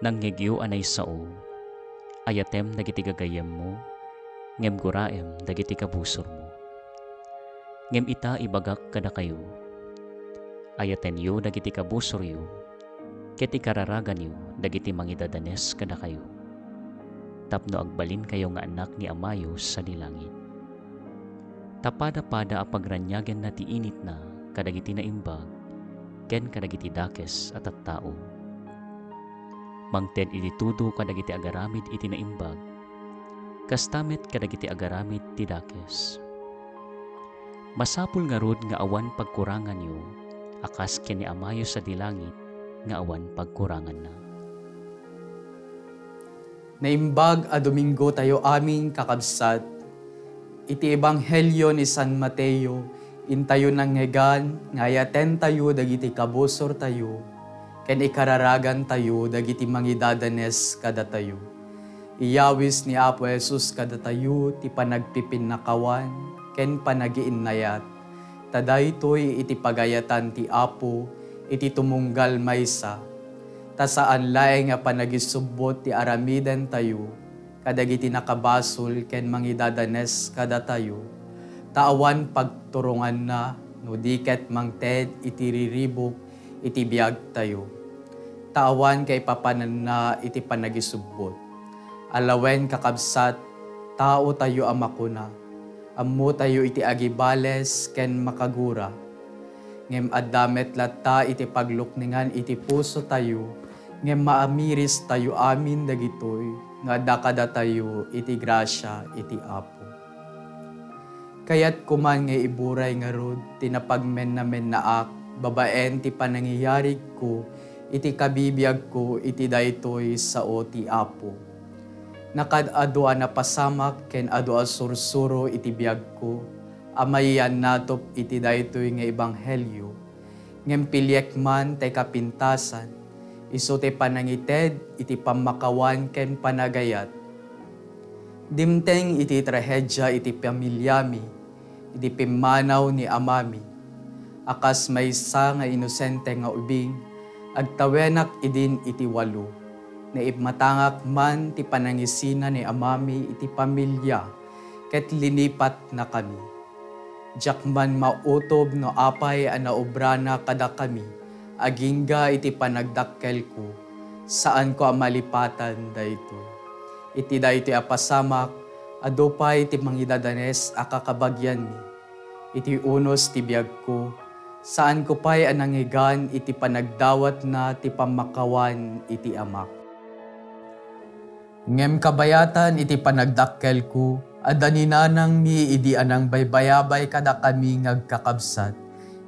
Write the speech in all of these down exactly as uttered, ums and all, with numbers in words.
Nangngegyo a naisao, ayatem dagiti gagayyemmo, ngem guraem dagiti kabusormo. Ngem ita, ibagak kadakayo, ayatenyo dagiti kabusoryo, ket ikararaganyo dagiti mangidadanes kadakayo, tapno agbalinkayo nga annak ni Amayo sadi langit. Ta pada-pada a pagraniagenna ti initna kadagiti naimbag ken kadagiti dakes a tattao. Mangted iti tudo kadagiti agaramid iti naimbag, kasta met kadagiti agaramid ti dakes. Masapul ngarud nga awan pagkuranganyo a kas ken ni Amayo sadi langit nga awan pagkuranganna. Naimbag a Domingo tayo amin, kakabsat. Iti Ebanghelio ni San Mateo, intayo nangngegan nga ayatentayo dagiti kabusortayo ken ikararagantayo dagiti mangidadanes kadatayo. Iyawis ni Apo Jesus kadatayo ti panagpipinnakawan ken panagiinnayat, ta daytoy iti pagayatan ti Apo iti tumunggal maysa. Ta saan laeng a panagisubbot ti aramidentayo kadagiti nakabasol ken mangidadanes kadatayo, ta awan pagturonganna no di ket mangted iti riribuk iti biagtayo. Ta awan kaipapananna iti panagisubbot. Alawen, kakabsat, taotayo a makuna, ammotayo iti agibales ken makagura. Ngem adda met latta iti pagluknengan iti pusotayo, ngem maamiristayo amin dagitoy no adda kadatayo iti grasia iti Apo. Kayatko man nga iburay ngarud ti napagmennamennaak babaen ti panangiyarigko iti kabibiagko iti daytoy sao ti Apo. Nakaad-adu a napasamak ken adu a sursuro iti biagko a maiyannatop iti daytoy nga ebanghelio, ngem piliek man ti kapintasan, isu ti panangited iti pammakawan ken panagayat. Dimteng iti trahedia iti pamiliami, iti pimmanaw ni amami. A kas maysa nga inosente nga ubing, agtawenak idin iti walo. Naimmatangak man ti panangisina ni amami iti pamilia, ket linipatnakami. Diak man mautob no apay a naobrana kadakami agingga iti panagdakkelko, saanko a malipatan daytoy. Iti daytoy a pasamak, adu pay ti mangidadanes a kakabagianmi. Iti unos ti biagko, saanko pay a nangngegan iti panagdawatna ti pammakawan iti Amak. Ngem kabayatan iti panagdakkelko, adda ni nanangmi idi a nangbaybayabay kadakami nga agkakabsat.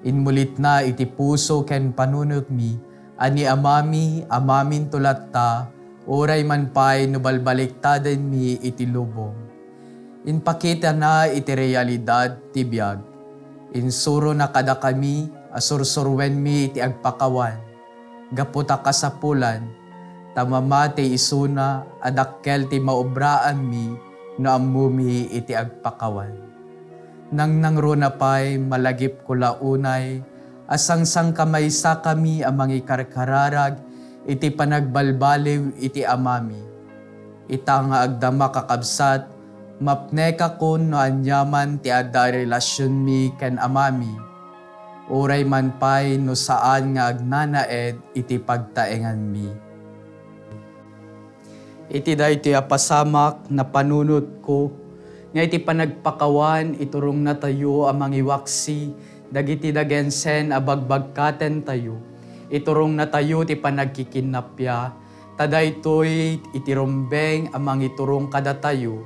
Inmulitna iti puso ken panunotmi a ni amami, amaminto latta, uray man pay no balbaliktadenmi iti lubong. Impakitana iti realidad ti biag. Insurona kadakami a sursuroenmi iti agpakawan. Gapu ta kasapulan, ta mamati isuna a dakkel ti maobraanmi no ammomi iti agpakawan. Nangnangruna pay, malagipko la unay a sangsangkamaysakami a mangikarkararag iti panagbalbaliw iti amami. Ita nga agdama, kakabsat, mapnekakon no aniaman ti adda a relasionmi ken amami, uray man pay no saan nga agnanaed iti pagtaenganmi. Iti daytoy a pasamak, napanunotko nga iti panagpakawan, iturongnatayo a mangiwaksi dagiti dagensen a bagbagkatentayo. Iturongnatayo ti panagkikinnappia, ta daytoy iti rumbeng a mangiturong kadatayo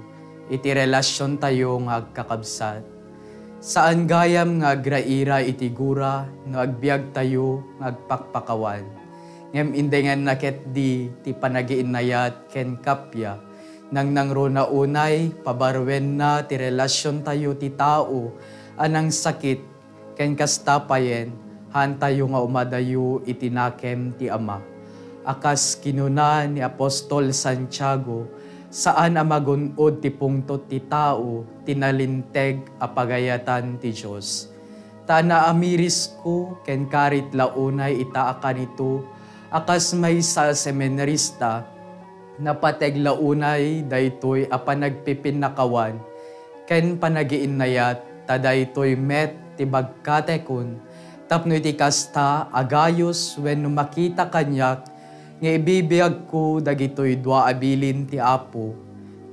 iti relasiontayo nga agkakabsat. Saan gayam nga agraira iti gura no agbiagtayo nga agpakpakawan. Ngem indenganna ketdi ti panagiinnayat ken kappia. Nangnangruna unay, pabaruenna ti relasiontayo ti tao a nangsakit, ken kasta payen, haantayo nga umadayo iti nakem ti Ama. A kas kinuna ni apostol Santiago, saan a magun-od ti pungtot ti tao ti nalinteg a pagayatan ti Dios. Ta naamirisko ken karit la unay ita a kanito A kas maysa a seminarista, napateg la unay daytoy a panagpipinnakawan ken panagiinnayat, ta daytoy met ti bagkatekon, tapno iti kasta, agayos wenno makita kaniak nga ibibiagko dagitoy dua a bilin ti Apo,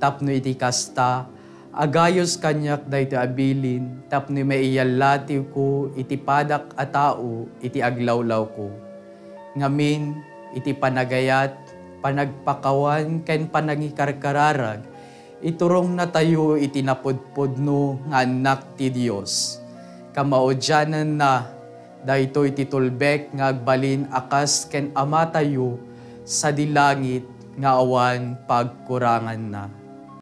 tapno iti kasta, agayos kaniak daytoy a bilin tapno maiyallatiwko iti padak a tao iti aglawlawko. Ngamin, iti panagayat, panagpakawan ken panangikarkararag, iturongnatayo iti napudpudno nga annak ti Dios. Kamaudiananna, daytoy ti tulbek nga agbalin a kas ken Amatayo sadi langit nga awan pagkuranganna.